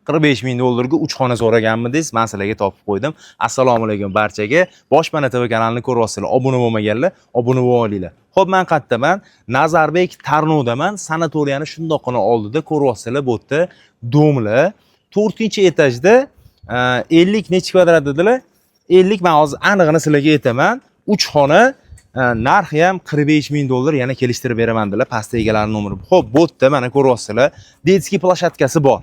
45 ming dollarga 3 xona so'raganmidingiz? Men sizlarga topib qo'ydim. Assalomu alaykum barchaga. Boshpana TV kanalini ko'ryapsizlar. Obuna bo'lmaganlar obuna bo'lib olinglar. Xo'p, men qayerdaman? Nazarbek Tarnovdaman. Sanatoriyani shundoqqina oldida ko'ryapsizlar, bu yerda дом lar. 4-etajda 50 nechi kvadrat dedilar? 50, men hozir anig'ini sizlarga aytaman. 3 xona, narxi ham 45 ming dollar, yana kelishtirib beraman dedilar. Pastda egalari nomeri. Xo'p, bu yerda mana ko'ryapsizlar, детский площадка si bor.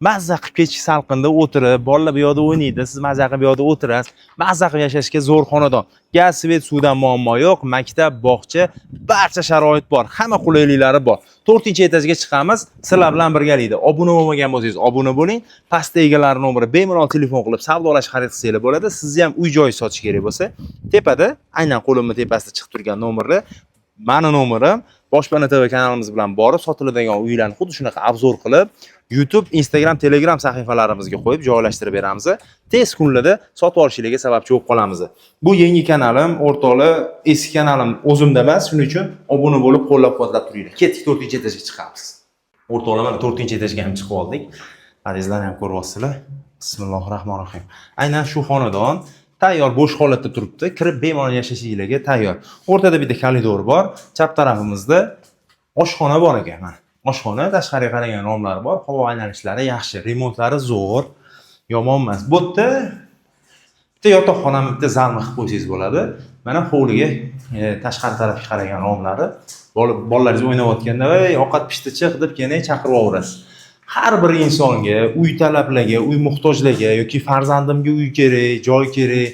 Mazza qilib kechki salqinda o'tirib, bolalar bu yoqda o'ynaydi, siz mazza qilib bu yoqda o'tirasiz. Mazza qilib yashashga zo'r xonadon. Gaz, свет, suvdan muammo yo'q, maktab, bog'cha, barcha sharoit bor, hamma qulayliklari bor. 4-etajga chiqamiz, sizlar bilan birgalikda. Obuna bo'lmagan bo'lsangiz, obuna bo'ling. Pastda egalari nomeri, bemalol telefon qilib savdolashib xarid qilsanglar bo'ladi. Sizni ham uy joy sotish kerak bo'lsa, tepada, aynan qo'limni tepasida chiqib turgan nomerlar mani nomerim. Boshpana TV kanalimiz bilan borib sotiladigan uylarni xuddi shunaqa обзор qilib, YouTube, Instagram, Telegram sahifalarimizga qo'yib joylashtirib beramiz. Tez kunlarda sotib olishinglarga sababchi bo'lib qolamiz. Bu yangi kanalim, o'rtoqlar, eski kanalim o'zimda emas, shuning uchun obuna bo'lib qo'llab-quvvatlab turinglar. Ketdik, 4-etajga chiqamiz. O'rtoqlar, mana 4-etajga ham chiqib oldik. Podyezdlarni ham ko'ryapsizlar. Bismillahir rohmanir rohim. Aynan shu xonadon tayyor bo'sh holatda turibdi. Kirib bemalol yashashinglarga tayyor. O'rtada bitta koridor bor. Chap tarafimizda oshxona bor ekan, mana. Oshxona, tashqariga qaragan romlari bor, havo aylanishlari yaxshi, remontlari zo'r, yomon emas. Bu yerda bitta yotoqxonani, bitta zalni qilib qo'ysangiz bo'ladi. Mana hovliga tashqari tarafga qaragan romlari. Bolalaringiz o'ynayotganda, "Ey, ovqat pishdi, chiq" deb keyin chaqirib yuborasiz. Har bir insonga, uy talablarga, uy muhtojlarga yoki farzandimga uy kerak, joy kerak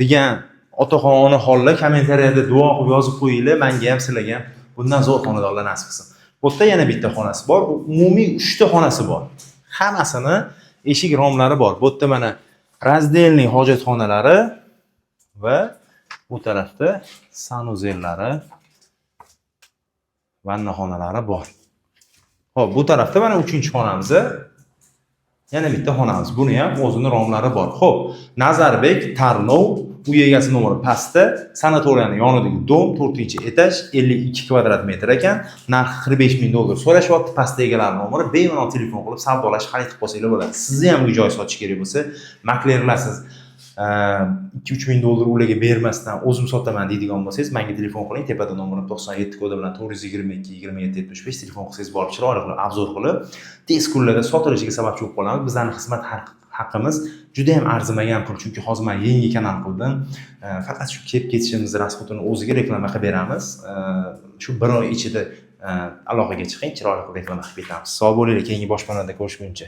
degan otaxon, onaxonlar kommentariyada duo qilib yozib qo'yinglar, menga ham, sizlarga ham bundan zo'r xonadonlar nasib qilsin. Bu yerda yana bitta xonasi bor, umumiy uchta xonasi bor. Hammasini eshik romlari bor. Bu yerda mana раздельный hojatxonalari va bu tarafda санузел lari, vannaxonalari bor. Xo'p, bu tarafda mana uchinchi xonamiz. Yana bitta xonamiz. Buni ham o'zini romlari bor. Xo'p, Nazarbek Tarnov, uy egasi nomeri pastda, sanatoriyani yonidagi дом, 4-etaj, 52 kvadrat metr ekan. Narxi 45 ming dollar so'rashyapti. Pastda egalari nomeri, bemalol telefon qilib savdolashib xarid qilib olsanglar bo'ladi. Sizni ham uy joy sotish kerak bo'lsa, maklerlarsiz 2-3 ming dollar ularga bermasdan o'zim sotaman deydigan bo'lsangiz, menga telefon qiling. Tepada nomerim 97 kodi bilan 422 27 75, telefon qilsangiz, borib chiroyli qilib обзор qilib, tez kunlarda sotilishiga sababchi bo'lib qolamiz. Bizlarni xizmat haqimiz juda ham arzimagan pul, chunki hozir man yangi kanal qildim. Faqat shu kelib ketishimiz расход ini o'ziga reklama qilib beramiz. Shu bir oy ichida aloqaga chiqing, chiroyli qilib reklama qilib ketamiz. Sog' bo'linglar, keyingi boshpanada ko'rishguncha.